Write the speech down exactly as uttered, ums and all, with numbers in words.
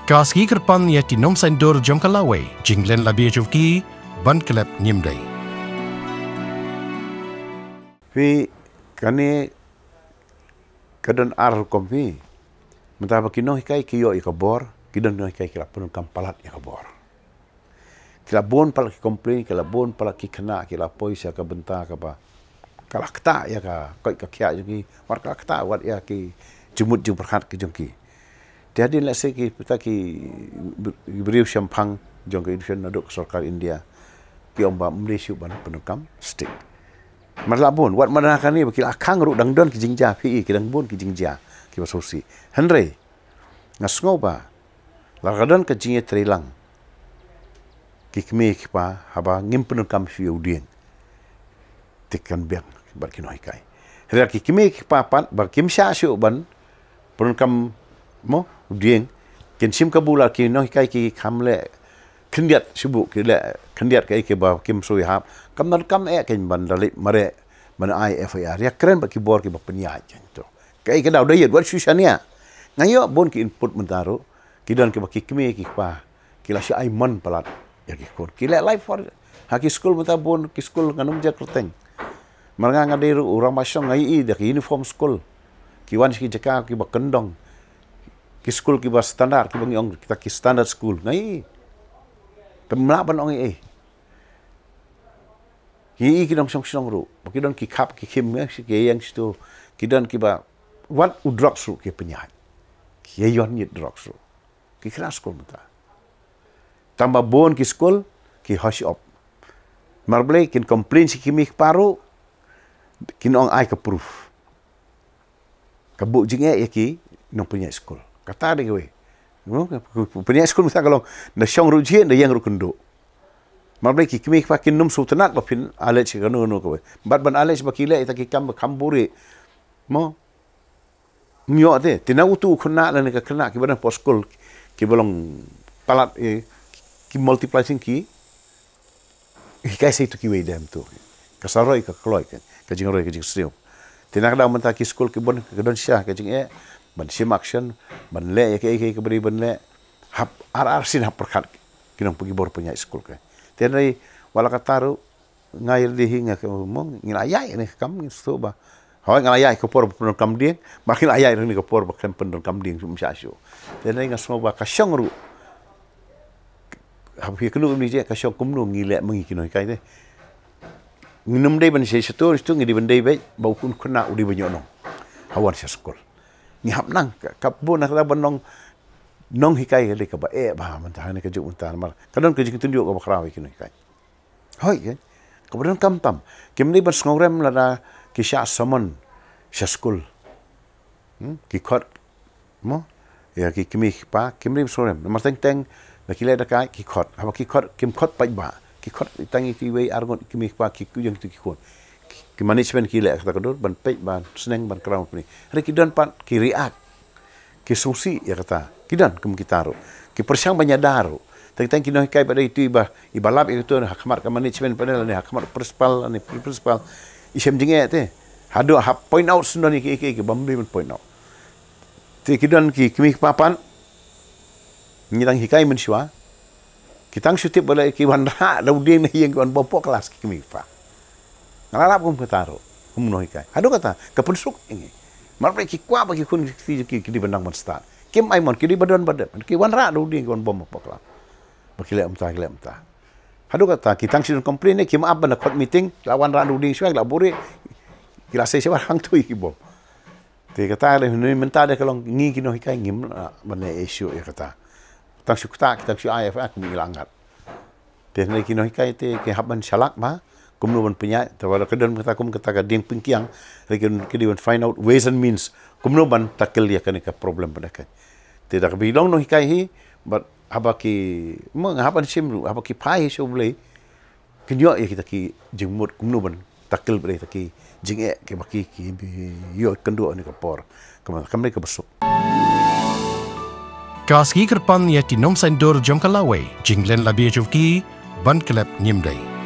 Ka sngi kyrpang ïa ki nongshong dur jong ka lawei, jinglen la bia jong ki ban klet ngim dei. Phi, kane ka don ar rukom phi. Mynta ba ki nonghikai ki ïoh ïa ka bor, ki don nonghikai ki la pyndonkam palat ïa ka bor. Ki la bun palat ki complain, ki la bun palat ki khynnah, ki la poi sha ka bynta kaba ka la ktah ïa ka koit ka khiah jong ki, mar ka la ktah wat ïa ki jingmut jingpyrkhat ki jong ki. Te hadien lehse ki pita ki briew shemphang jong ka education naduh ka sorkar India ki ong ba ym dei shuh ban pyndonkam stick. Mar la bun, wat mynta kane ba ki la khang ruh dang don ki jingjia phi, ki dang bun ki jingjia kiba sngewsih. Hynrei nga sngew ba la ka don ka jingïatreilang ki kmie ki kpa haba ngim pyndonkam shuh ïa u dieng. Te kan biang bad ki nonghikai. Hynrei ki kmie ki kpa pat ba kim shah shuh ban pyndonkam mo u dieng, kin shim kabu la ki nonghikai ki kham leh khyndiat shuh, ki leh khyndiat kaei kaba kim shu ïahap. Kam donkam eh kin ban da leit mareh ban ai F I R. Ïakren bad ki bor kiba pynïaid kin to. Kaei ka daw da ïa wat shu shaniah. Nga ïoh bun ki input mynta ruh. Ki don kiba ki kmie ki kpa ki la shu ai mon palat ïa ki khun. Ki leh life for ha ki skul mynta bun ki skul ngan ym jer kyrteng. Mar nga nga dei ruh u rangbah shnong, nga ïohi da ki uniform skul. Ki wan sha ki jaka kiba kyndong. Ki skul kiba standard, kiba ngi ong kita ki standard school. Nga ïohi. Te ym lah ban ong ei ei. Ngi ïohi ki nongshong shnong ruh ba ki don ki khap ki khim, eh, ki ïeng shitu. Ki don kiba wat u drugs ruh ki pynïaid. Ki ïa ïoh ïit drugs ruh. Ki khlad skul mynta. Tang ba bun ki skul ki hush up. Mar balei kin complain sha ki kmie ki kpa ruh, kin ong ai ka proof. Ka buh jingeh ïa ki nongpynïaid skul. Kata dei kawei. Mo, pynïaid skul mynta ka long da shong ruh jhieh, da ïeng ruh kynduh. Mar balei ki kmie ki kpa kin ym sngewtynnat ba phin allege kano kano kawei. Bad ban allege ba ki leh ïa kita ki kam ba kham buhrieh. Mo. Ym ïoh te, te na utu u khynnah lane ka khynnah kiba don hapoh skul, kiba long palat, eh, ki multiply sing ki hikai sa ïa tu kiwei de mynta. Ka sa roi ka kloi ka, ka jingroi ka jingsniew. Te na ka daw mynta ki skul ki bun ka don shisha ka jingeh ban shim action, ban leh ïa kaei kaei kaba dei ban leh. Hap ar ar sien hap pyrkhat ki nongpynïaid, ki bor pynïaid skul ka. Te hynrei wat la katta ruh, nga ïa lade hi nga ka mong, ngi la ïaid ne ka kam, ngi sngewthuh ba. Hooid, nga la ïaid ka por ba pyndonkam dieng, ba ngi la ïaid ne ka por ba khlem pyndonkam dieng shuh, ym shah shuh. Te hynrei nga sngew ba ka shong ruh. Haba phi kynduh kumne, ka shong kumno ngi leh ma ngi ki nonghikai te. Ngin ym dei ban shei shatu shatu, ngi dei ban dei beit ba u khun khynnah u dei ban ïoh nong ha wan sha skul. Ngi hap nang ka, ka bun na ka ban nong, nonghikai ka dei kaba eh bha mynta ha kane ka juk mynta namar ka don ka jingtynjuh kaba khraw ïa ki nonghikai. Hooid, kaba donkam tam. Kim dei ban sngewrem lada ki shah summon sha skul. Hmm? Ki khot, mo? Ïa ki kmie ki kpa, kim dei ban sngewrem. Namar teng teng, lada ki leh da ka, ki khot. Haba ki khot, kim khot paidbah. Ki khot tang ïa kiwei ar ngut kmie ki kpa, ki kujang tu ki khun. Ki, ki management ki leh kata ka dur, ban peit, ban sneng, ban kraw pni. Hynrei ki don pat, ki react. Ki sngewsih ïa kata. Ki don kum kita ruh. Ki pyrshang ban ïada ruh. Teng teng ki nonghikai ba dei tu iba, iba lap ïa kata ha khmat ka management pat lane ha khmat principal lane principal. I shem jingeh te. Haduh hap point out shen don ïa ki, ki, ki bym dei ban point out. Te ki don ki kmie ki kpa pat. Ngi dang hikai mynshuwa. Ki tang shu tip ba leh ki wanrah da u dieng na ïing, ki wan bom hapoh klas ki kmie ki kpa. Nga la lap kum kata ruh, kum nonghikai. Haduh kata, ka pynsuk ïa ngi. Mar ba ki kwah ba ki khun ki kti ki, ki dei ban nang ban stad. Kim ai mon, ki dei ba don ba dep. Ki wanrah da u dieng, ki wan bom hapoh klas. Ba ki leh mynta, ki leh mynta. Haduh kata, ki tang shu don complain ne, kim ap ban da khot meeting, la wanrah da u dieng shuwa, la buhrieh, ki la sei shuwa hangtu ïa ki bom. Te kata de, hynrei mynta de ka long ngi ki nonghikai ngim lah ban leh issue ïa kata. Tang shu ktah, tang shu ai F I R kum ngi la ngat. Te hynrei ki nonghikai te ki hap ban shalak ba kumno ban pynïaid, te wat la ka don kata kum kata ka dieng pynkiang, hynrei ki, ki dei ban find out ways and means kumno ban tackle ïa kane ka problem ba dei ka. Te da kaba long nonghikai hi, bad haba ki, mo, nga hap ban shim ruh, haba ki phai hi sha U Blei, kin ïoh ïa kita ki jingmut kumno ban tackle bad ïa kita ki jingeh kiba ki, ki ïoh kynduh ha kane ka por. Kaba, kaba dei kaba suk. Ka sngi kyrpang ïa ki nongshong dur jong ka lawei, jinglen la bia jong ki ban klet ngim dei.